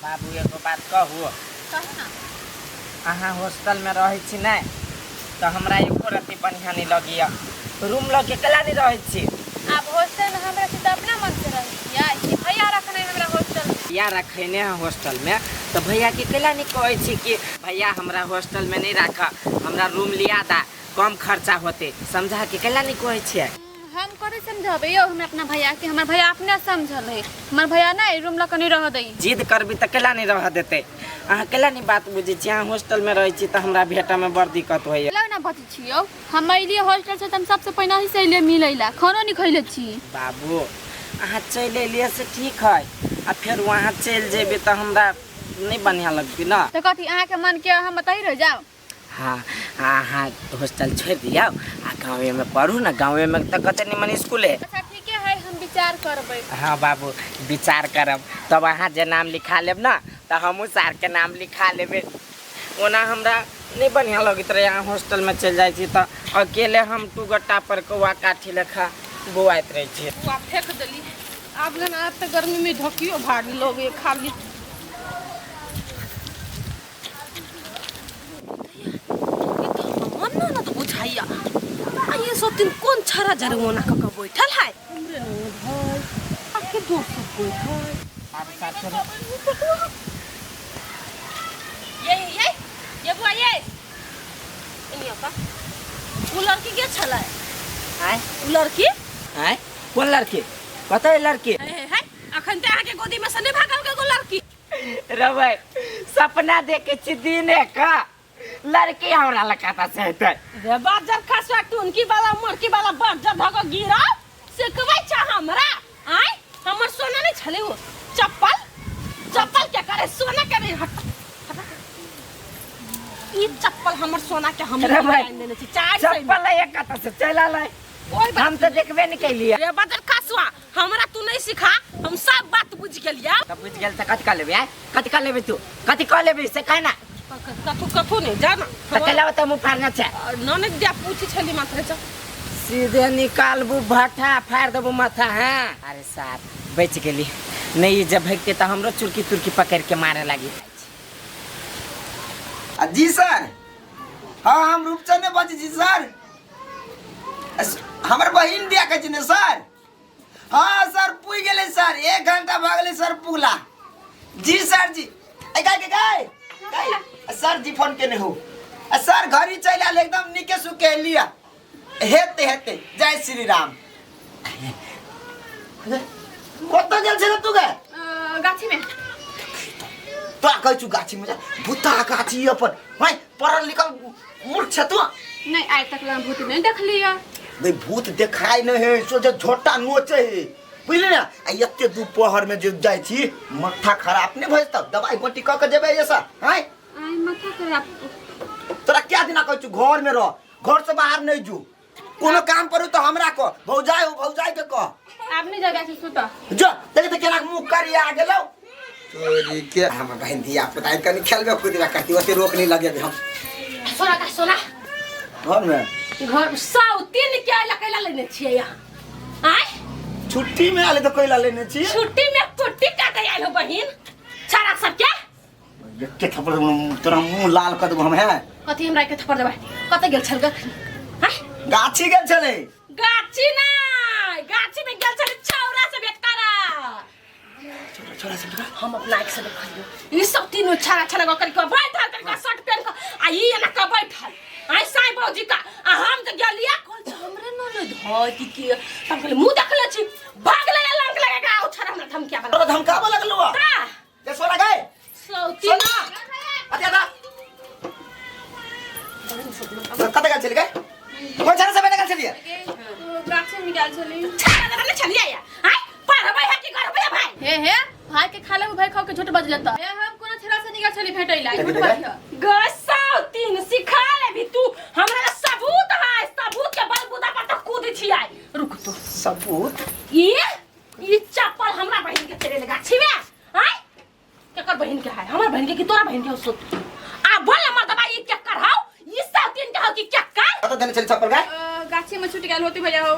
बाबू एगो बात कहू? कहू ना। अहाँ हॉस्टलमे रहै छी ने तऽ हमरा एको रत्ती बढ़िआँ नहि लगैए। रूम लऽ के केला नहि रहै छी? आब हॉस्टलमे हमरा छी तऽ अपना मनसँ रहै छियै कि भैया रखने हमरा हॉस्टलमे? भैया रखने है हॉस्टलमे तऽ भैयाके केला नहि कहै छी कि भैया हमरा हॉस्टलमे नहि राख, हमरा रूम लिया दा, कम खर्चा होते? समझा के केला नहि कहै छियै? हम कथी समझाबै यौ हमरा अपना भैया के? हमर भैया अपने समझल है। हमर भैया नहि रूम लऽ कऽ नहि रहऽ दै। जिद करबी तऽ केला नहि रहऽ देतै? अहाँ केला नहि बात बुझै छी? अहाँ हॉस्टलमे रहै छी तऽ हमरा भेटऽमे बड़ दिक्कत होइए। लग ना बचै छी यौ। हम अयलियै हॉस्टल से तऽ हम सबसे पहिने अहीं से अयलियै मिलै ला, खानो नहि खैले छी। बाबू, अहाँ चलि एलियै से ठीक है, आ फेर वहाँ चलि जेबै तऽ हमरा नहि बढ़िआँ लगतै ने। तऽ कथी अहाँके मन के हम एतहि रहि जाउ? हाँ, अहाँ हॉस्टल छोड़ि दियौ आ गाँवेमे पढ़ू ने। गाँवेमे तऽ कते निमन स्कूल है। अच्छा ठीके है, हम विचार करबै। हाँ बाबू, विचार करब तब अहाँ जे नाम लिखा लेब ने तऽ हमहूँ सारके नाम लिखा लेबै। ओना हमरा नहि बढ़िआँ लगैत रहै। अहाँ हॉस्टलमे चलि जाइ छी तऽ अकेले हम टू गट्टा पर कौआ काठी लेखा बौआइत रहै छी। पुआ फेंक देली। आब जन आब तऽ गर्मीमे ढकियो भारी लगैए खाली। ई तऽ हमर ननद बुझाइया। आ ये सब दिन कोन छड़ा जरगोना कऽ के बैठल है? हमरे ननद है आ के दोसर कोई है? आब साथ चलू। ये ये ये बुआ, ये इन्हीं का उ लड़की के छलै? आय? उ लड़की। आय, कोन लड़की? कतऽ लड़की? हे हे, अखन ते अहाँ के गोदी में से नहीं भागल के एगो लड़की? रबै, सपना देखे छी दिने का, लड़की हमरा लग कतऽ से हेतै? रे बाजर खसवा, टुनकी वाला मुड़की वाला बाजर धक गिरा सिखबै छ हमरा? आय, हमर सोना नहीं छले वो चप्पल? चप्पल के करे सोना के नहीं। हट हट, ई चप्पल हमर सोना के हम रे भाई, आनि देने छी 400 में। चप्पल लए कतऽ से चलि एलै? कोई बात हम तऽ देखबे नहि केलियै। रे बाजर खसवा, हमरा तू नहीं सिखा, हम सब बात बुझ गेलियै। तऽ बुझि गेल तऽ कथी कऽ लेबै? आय, कथी कऽ लेबै तू? कथी कऽ लेबै से कह ना। कथू कथू नहीं, जा ना। तऽ कैला ओतऽ मुँह फाड़ने छै? ननद दिया पूछी छली मात्र, जा। सीधे निकालबू भट्ठा, फाड़ि देबू माथा। हाँ, अरे साहब, बचि गेली। नहि ई जब भगते तऽ हमरो चुरकी तुरकी पकड़ि के मारे लागी। आ जी सर, हाँ, हम रूपचंद बजै छी सर। हमर बहिन बियाह कहै छी ने सर। हाँ सर, पुइ गेलै सर, 1 घंटा भऽ गेलै सर पुगला। जी सर जी। ए गाय के गाय गाय, सर जी फोन केने हो। आ सर घरी चलि आयल, एकदम नीके सुके लिया। हेते हेते, जय श्री राम। कतऽ गेल छलै तू गे? गाछी में। तोरा कहै छु गाछी में जा, भूता गाछी अपन भाई पढ़ल लिखल मूर्ख छ तू। नहीं, आइ तक ला भूत नहीं देखलियै। नहीं, भूत देखाय नहीं है, सोचे झोटा नोचे है, बुझली ना? आ एते दोपहर में जे जाइ छी, माथा खराब नहीं भऽ जेतौ? दवाई गोटी कऽ के जेबै एसा? आँय? आइ माथा खराब। तोरा क्या दिना कहै छु घर में रह, घर से बाहर नहीं जो, कोनो काम पड़ू तऽ हमरा कह, भौजाई हो, भौजाई के कह। आब नहीं जगह से सुत। जो देख तऽ केना मुँह करिया गेलौ चोरी के। हमर बहिन धिया पुता कनि खेलबे कूदबे करती, ओते रोक नहीं लगेबे हम। सोना का सोना। घर में घर साउतीन के आइला कैला लेने छियै यहाँ? आय? छुट्टी में आले तऽ कैला लेने छी? छुट्टी में कुट्टी काटे आइल हो बहिन छाड़ा सब के। एके थप्पड़ देबौ, तोरा मुंह लाल कऽ देबौ हम। है कथी हमरा के थप्पड़ देबै? कतऽ गेल छल ग? आय? गाछी गेल छलै। गाछी नै, गाछी में गेल छलै छौरा से भेट करा। छोरा से? हम अपना आँखि से देखलियो, ई सब तीनू छाड़ा छाड़ा कऽ कऽ बैठल, कऽ कऽ शर्ट पहन कऽ आ ई एना कऽ बैठल आइ साई बाबूजी का। आ हम तऽ गेलियै, कहल छै हमरे ननद है कि के? तब कहलियै मुँह देखले छी, भागले लंक लगा के आओ छाड़ा हमरा धमकिया वाला। तोरा धमकाबऽ लगलौ? का जे सोना गए सौती सोना अरे दादा, कतऽ गेल छली गए? कोन छाड़ा से बैठ गेल छलियै? गाछी में गेल छली। छाड़ा दादा ने छलियै या आइ पढ़बै है कि करबै भाई? हे हे, भाई के खा लेबू, भाई खाओ के झूठ बजले त। हे, हम कोनो छेड़ा से निकल छली भेटैला, झूठ बजल। गै सौतीन, सिखा लेबी तू हमरा लग सबूत है, सबूत के बलबूता पर तो कूद छी आइ। रुक तू। सबूत? ई ई चप्पल हमरा बहिन के चले गाछी में। आय, केकर बहिन के है? हमर बहिन के कि तोरा बहिन के? हो सुत आ बोल मर्दबा, ई केकर हौ? ई सौतीन के हौ कि केकर? कतऽ देने छली चप्पल गए? गाछी में छूट गेल होती भैया हो।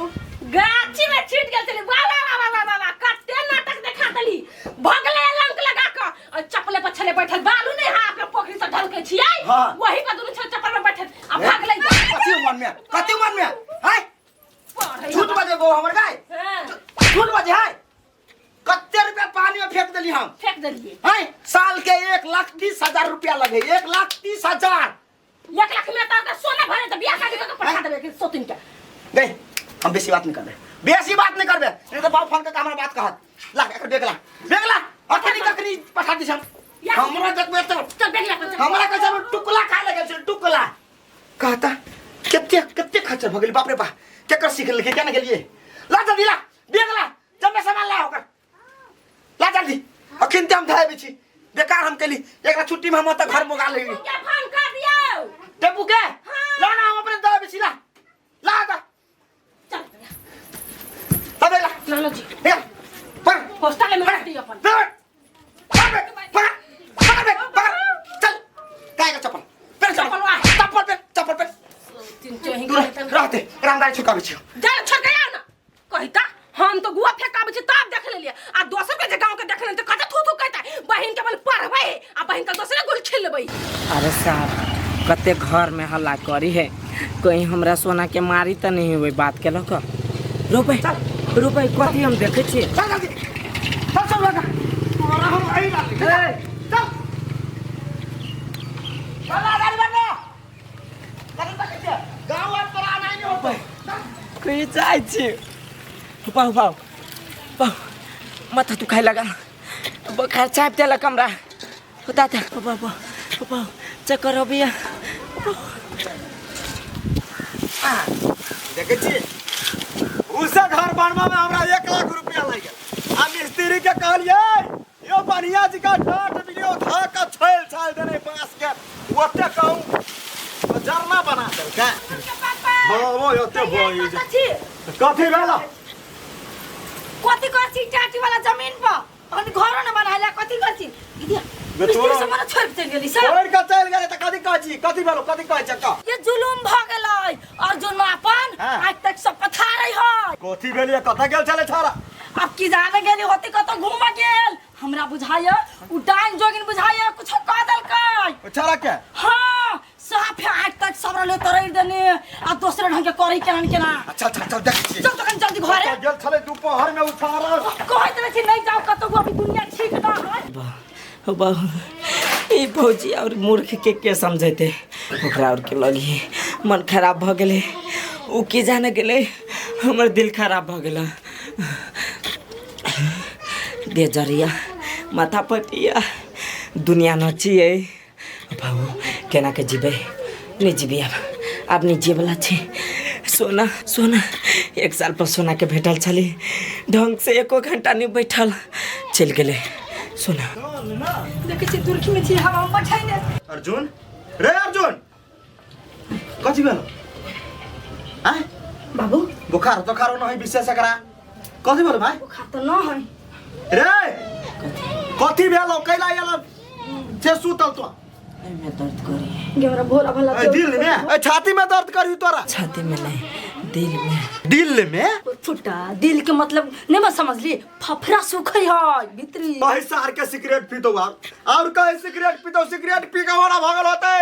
गाछी में छूट गेल छली। वाह वाह वाह वाह वाह वाह, कते नाटक देखा देली। भगले लंक लगा क और चप्पले हाँ। वही पर दुनू छल चप्पल में बैठल आ भागलै। कथी उमर में, कथी उमर में है? पढ़ै। झूठ बजे गो हमर गाय। हाँ, झूठ बजे है। कते रुपया पानी में फेंक देली हम? फेंक देलिए। है साल के 1,30,000 रुपया लगे, 1,30,000। 1 लाख में तो अगर सोना भरे तो बियाह शादी करके पठा देबे के सोतिन के। गई, हम बेसी बात नहीं करबे, बेसी बात नहीं करबे, नहीं तो बाप फोन करके हमरा बात कहत। ला एकर बेग ला, बेग ला, अखनी कखनी पठा दिस हम। हमरा देखबे तो चल बेग ला चल। हमरा कैसे टुकला खाए लगे छै, टुकला कहता। कते कते खर्चा भ गेल, बाप रे बाप। केकर सीख लेलकै, केना गेलिए? ला जल्दी ला बेग ला, जल्दी सामान ला ओकर, ला जल्दी। अखन ते हम धराबै छी, बेकार हम केली। एकरा छुट्टी में हम ओतऽ घर मोगा लेली। के फोन कर दियौ। टेम्पू के ला ना, हम अपने धराबै छी। ला ला दा। चल। ला बेग ला। ला ला जी। निकल पर। हॉस्टल में रख दियो अपन। पकड़ पकड़ पकड़ पकड़ बे, पकड़, चल। काय का चप्पल पेर? चप्पल वा। चप्पल पेर, चप्पल पेर। तीन चोही। दूर रहते, रामदारी छुकाबै छी। जा छोड़ के आओ ना। कहिता हम तो गुआ फेंकाबै छी तब देख लेलिए आ दोसर के जे गांव के देख लेलिए त कते थू थू कहता बहिन के बल पढ़बै आ बहिन के दोसरे गोल खेल लेबै। अरे साहब, कते घर में हल्ला करी है, कहीं हमरा सोना के मारी तऽ नहीं हुए बात के लऽ कऽ। रोपे रोपे, कथी हम देखै छियै? चल जल्दी चल, चल लगा तोरा हम एही डाल। चल चल, आगाड़ी बढ़ ना। कथी तकै छियै? गाँव आर तोरा आनाइ नहि होतै। चल। कहीं जाइ छी? पाउ पाउ पाउ, माथा दुखाइ लगा, बोखार चापि देलक हमरा। होता था पाउ पाउ पाउ, चक्कर अबैया। देखै छी, उसे घर बनबा में हमरा 1 लाख रुपया लागि गेल आ मिस्त्री के कहलियै यो बढ़िया जी का डांट वीडियो धा के छैल छाल देने बांस के, ओते कहूं तो जरना बना देलकै। हाँ, वो ओते बोई कथी भेल? कथी कर छी टाटी वाला जमीन पर? अखन घरो न बनाइला, कथी कर छी? दीदी, बे मिस्त्री तोरा- सब मने छोड़ के चलि गेली सब। छोड़ के चलि गेलै तऽ कथी कहै छी? कथी भेलो? कथी कहै छै कह। ये जुलुम भ गेलै अर्जुन अपन। हाँ। आज तक सब पथारै है। कथी भेलियै? कतऽ गेल छलै छोरा? अब की जाने गेली होती, कतौ घूम गेल। हमरा बुझाय उ डाइन जोगिन बुझाय कुछो कह देलकै। ओ छोरा के? हाँ, साफ है। आज तक सब रहले तोड़ि देने आ दोसरे ढंग के करै केना न केना। अच्छा अच्छा, चल देखै छी। चल तखन जल्दी घरे। कतऽ गेल छलै दुपहर में उ छोरा? कहैत रहै छी नहीं जाओ कतौ, अभी दुनिया ठीक ना है। बाबू, ई भौजी और मूर्ख के समझेते? ओकरा और के लगी मन खराब भऽ गेलै। उ की जाने गेलै हमर दिल खराब भऽ गेलै। दे जरिया, माथा फटिया, दुनिया न छियै बाबू। केना के जीबै? नहि जीबै आब, आब नहि जियवला छै। सोना सोना, एक साल पर सोना के भेटल छलै, ढंग से एको घंटा नहि बैठल, चलि गेलै सोना। देखै छी दुर्खी में छी हवा में बैठै ने। अर्जुन रे, अर्जुन, कथी भेल आँय? बाबू। बुखार तोखार नहीं विशेष एकरा, कथी भेल भाई? बुखार तऽ न है। रे, कथी भेल? कैला आयल से सुतल तो? एहिमे दर्द करी। गे, हमरा भोला भला। ए, दिल में, ए, छाती में दर्द करी तोरा? छाती में नहीं, दिल में। दिल में? फुटा दिल के मतलब नहीं मत समझली, फफड़ा सुखै है भीतरी। कहीं सार के सिगरेट पीतो और कहीं सिगरेट पीतो, सिगरेट पी के वाला भगल होते।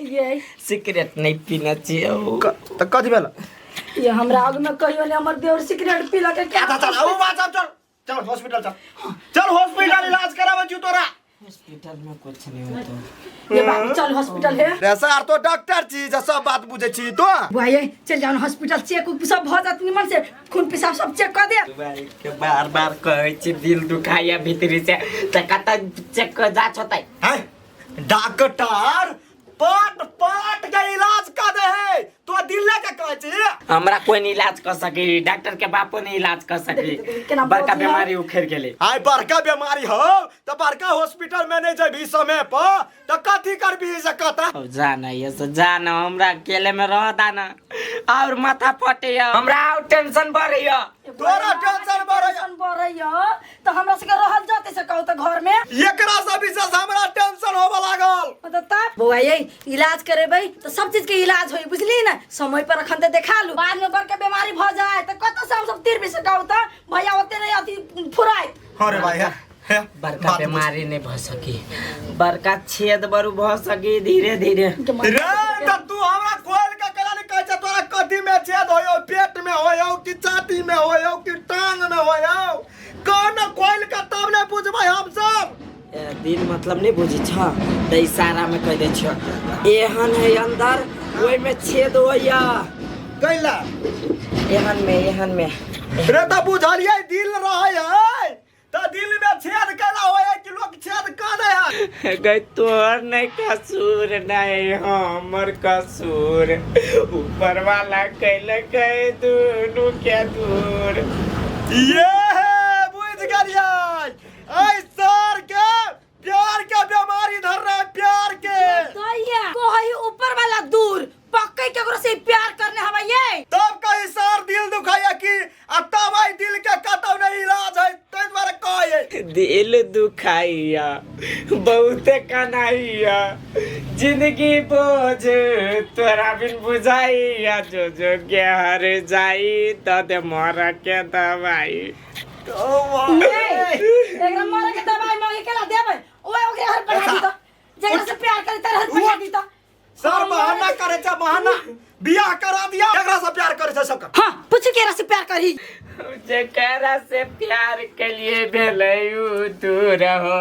ये सिगरेट नहीं पीना चाहिए ओ। त कथी भेल? ये हमरा आग में कहियो ने हमर देवर सिगरेट पी लके क्या। चल चल, ओ बात, चल चल चल, हॉस्पिटल चल, चल हॉस्पिटल, इलाज करावे छु तोरा। हॉस्पिटल में कुछ नहीं होता। ये बाबू, चल हॉस्पिटल है। रे सार, तो डॉक्टर छी जे सब बात बुझे छी तो। बुआ ये, चल जाओ हॉस्पिटल, चेक उक सब भ जात निमन से, खून पेशाब सब चेक कर दे। भाई के बार बार कहै छी दिल दुखाइया भीतरी से, तऽ कतऽ चेक कर जाच होतै? हैं, डॉक्टर पाट पाट के इलाज कर दे है, तो दिल के कहै छी। हमरा कोई नहीं इलाज कर सकी, डॉक्टर के बापो नहीं इलाज कर सकी। देख, देख, केना बड़का बोलती है। बीमारी उखड़ गेलै। आइ बड़का बीमारी हो त बड़का हॉस्पिटल में नहीं जेबही समय पर त कथी करबी से कता? अब जाना ये से जाना, हमरा अकेले में रह दाना और माथा फटैया हमरा और टेंशन बढ़ैया। तोरा टेंशन बढ़ैया। टेंशन बढ़ैया तो हमरा सबके रहल जाते से कहू त घर में। एकरा से विशेष हमरा टेंशन होबे लागल। मतलब तब बौआ ये इलाज करेबै तो सब चीज के इलाज होई, बुझली ना? समय पर अखन ते देखा लू, बाद में बड़का बीमारी भ जाए त कत से हम सब तिर भी सकाउ त भैया ओते नहीं अथी फुराइत। हाँ रे भाई, हाँ। हे, बड़का बात बुझ। बीमारी नहीं भ सकी, बड़का छेद बरू भ सकी धीरे धीरे। रे त तू हमरा खोल के केला नहीं कहै छै तोरा कथी में छेद होयो, पेट में होयो कि छाती में होयो कि टांग में होयो, कौन खोल के तब ने बुझबै हम सब। ए, दिल मतलब नहीं बुझी छ त इशारा में कह दै छ, एहन है अंदर ओइ में छेद होइया। कैला? एहन में, एहन में। रे त बुझलियै दिल रहै है त दिल में छेद कैला होय कि लोग छेद कह दे है। गई तोहर नहीं कसूर, नहीं हमर कसूर, ऊपर वाला कैले गए दुनू के दूर। ये है बुझ गेलियै, ऐ सर के प्यार के बीमारी धर रहे प्यार के। दैया कोई ऊपर वाला दूर पक्के केकरो से प्यार करने हवा ये। तब कही सर दिल दुखाया कि आ तब आई दिल के कतौ नहीं इलाज है, तै दुआरे कहै। दिल दुखाइया बहुते कनाइया, जिंदगी बोझ तोरा बिन बुझाइया, जो जो के हर जाई तो दे मर के दवाई। एकरा मरे के दवाई मांगे केला देबै, ओए ओकरे हर पठा दी त, जेकरा से प्यार करे तर हर पठा दी त। सर बहाना करे छै, बहाना बियाह करा दिया एकरा से प्यार करे छै सबका। हां पूछ केरा से प्यार करी। जेकरा से प्यार के लिए भेलै उ दूर हो,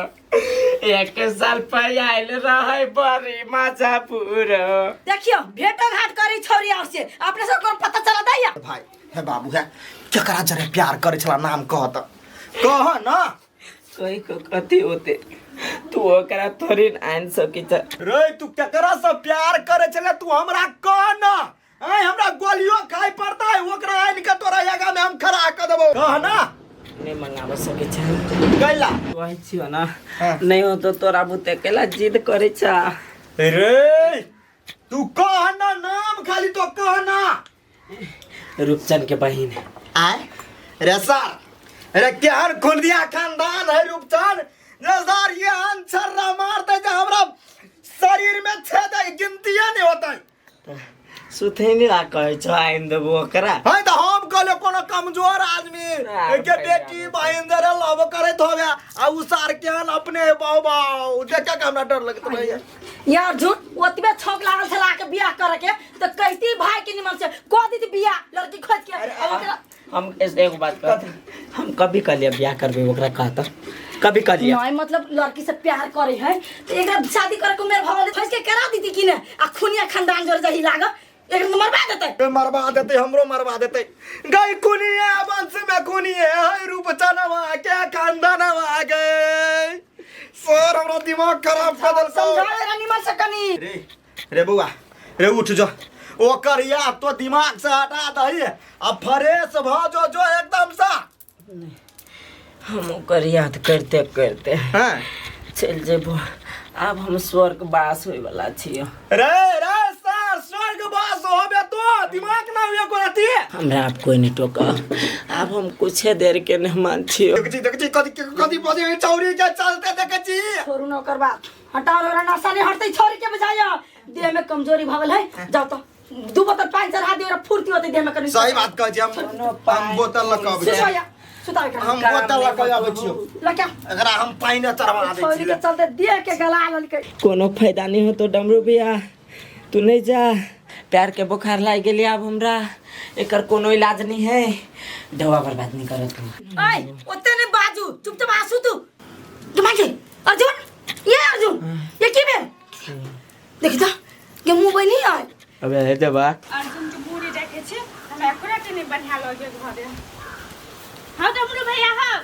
एक साल पर आयल रहे बड़ी मजबूर हो। देखियो भेटो घाट करी छोरी और से अपने सब को पता चला दैया। भाई हे बाबू है केकरा जरे प्यार करे छला नाम कह त कह ना। कोई को कथी होते तू ओकरा थोड़ी न आन सकी छ। रे तू केकरा से प्यार करे छले तू हमरा कह ना, आय हमरा गोलियो खाय पड़ता है ओकरा आन के तोरा आगा में हम खड़ा क देबो, कह ना। नहीं मंगाबो सके छ। कैला? कहै छियो ना। हाँ। नहीं हो तो तोरा बुते केला जिद करे छ। रे तू कह ना नाम खाली तो कह ना। रूपचंद के बहिन है। आय रे सर रे केहन खुंदिया खानदान है रूपचंद रे सर, ये अनछर्रा मारते जे हमरा शरीर में छेद है, गिनतिया नहीं होता है। सुथे नहीं ला कहै छ आइन देबो ओकरा। है त हम कहले कोनो कमजोर आदमी आ, के बेटी बहिन जरे लव करैत होवे आ उ सार केहन अपने बाऊ बाऊ देख के हमरा डर लगत रहे। यार झूठ ओतबे छौक लागल छला के बियाह करे के त कैती भाई के निमन से कह दीदी बियाह लड़की खोज के। अब ओकरा हम एगो बात कहत, हम कभी कहलिए बियाह करबे ओकरा कहत कभी कहलिए नहीं, मतलब लड़की से प्यार करे है तो एकरा शादी करे को मेरे भवल खोज के करा दीदी कि ने आ खुनिया खानदान जोर जही लाग एकरा तो मरवा देते। ए, मरवा देते हमरो मरवा देते। गई खुनिया वंश में खुनिया है रूपचनवा के खानदानवा गए। सर हमरा दिमाग खराब कर देलकौ। समझा एकरा निमन से कनी। रे रे बउआ रे उठ जो, ओकर याद तो दिमाग से हटा दही आ फ्रेश भ जो जो एकदम सा। हम ओकर याद करते करते हाँ। चल जेबो, आब हम स्वर्ग वास होय वाला छियो। रे रे सर स्वर्ग वास होबे तो दिमाग ना हुए को रहती है। हमरा आब कोई नहीं टोका, आब हम कुछ देर के मेहमान छियो। देखै छी देखै छी कथी कथी बजे चौरी के चलते देखै छी। छोड़ू ना ओकर बात हटाओ, ओकरा नशा नहीं हटते छोरी के बुझाइयो देह में कमजोरी भगल है। जाओ तो दू बोतल पानी चढ़ा दियो, ओकरा फुर्ती होते देह में कनी। सही बात कहै छी, हम बोतल ल के अबै छी। सुताया सुताओ एकरा। हम बोतल ल के अबै छियो। ल के एकरा हम पानि चढ़वा दै छोरी छी। के चलते देह के गला ललकै। कोनो फायदा नहीं होतो डमरू भैया, तू नहीं जा, प्यार के बुखार लाग गेली आब हमरा, एकर कोनो इलाज नहीं है, दवा बर्बाद नहीं करत तू। ओए ओते नहीं बाजू, चुपचाप आसू तू। दिमाग से अर्जुन, ये अर्जुन ये की भेल देखी तो के मुंह बनी आय। अबे हे जबा अर्जुन के बूढ़ी देखे छी हमरा एको रत्ती नहीं बढ़िया लगे घरे। हाँ डमरू भैया। हाँ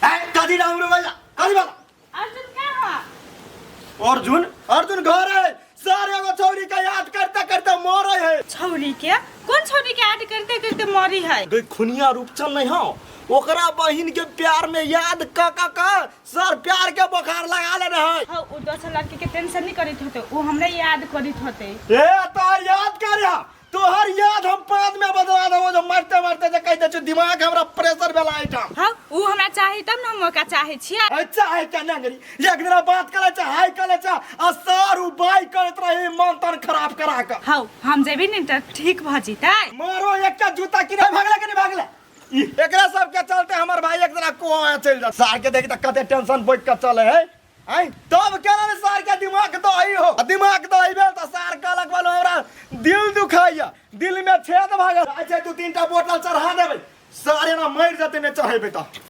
ए कथी डमरू भैया कथी बात? अर्जुन का हो? अर्जुन अर्जुन घर है सर, एगो छौरी के याद करते करते मरे है। छौरी के? कौन छौरी के याद करते करते मरी है? गई खुनिया रूपचन नहीं हो ओकरा बहिन के प्यार में याद क क क सर प्यार के बुखार लगा ले रहे। हाँ उ दोसर लड़की के टेंशन नहीं करत होते, उ हमरा याद करत होते। ए तोहर याद कर, तोहर याद हम बाद में बदला देबो, जो मरते मरते जे कहि दै छियौ दिमाग हमरा प्रेशर भेला एहिठाम। हाँ उ हमरा चाही तब न हम ओकरा चाहै छियै। अच्छा है क्या नगरी एक दिन बात करे छै हाय करे छै आ सर उ बाई करत रही मन तन खराब करा के। हाँ हम जेबी ने त ठीक भ जेतै। मारो एकटा जूता किने भागले के नहीं भागले? एकरा सब के चलते हमर भाई एक दिना कुआं चलि जा सार के देखी त कते टेंशन बैठ के चले है आई तब केना ने सार के दिमाग दही हो आ दिमाग दही भेल त सार कहलक बोलो हमरा दिल दुखाइया दिल में छेद भऽ गेल। अच्छा दू तीन टा बोतल चढ़ा देबै सारे ना मरि जेतै नहि चढ़ेबै तऽ।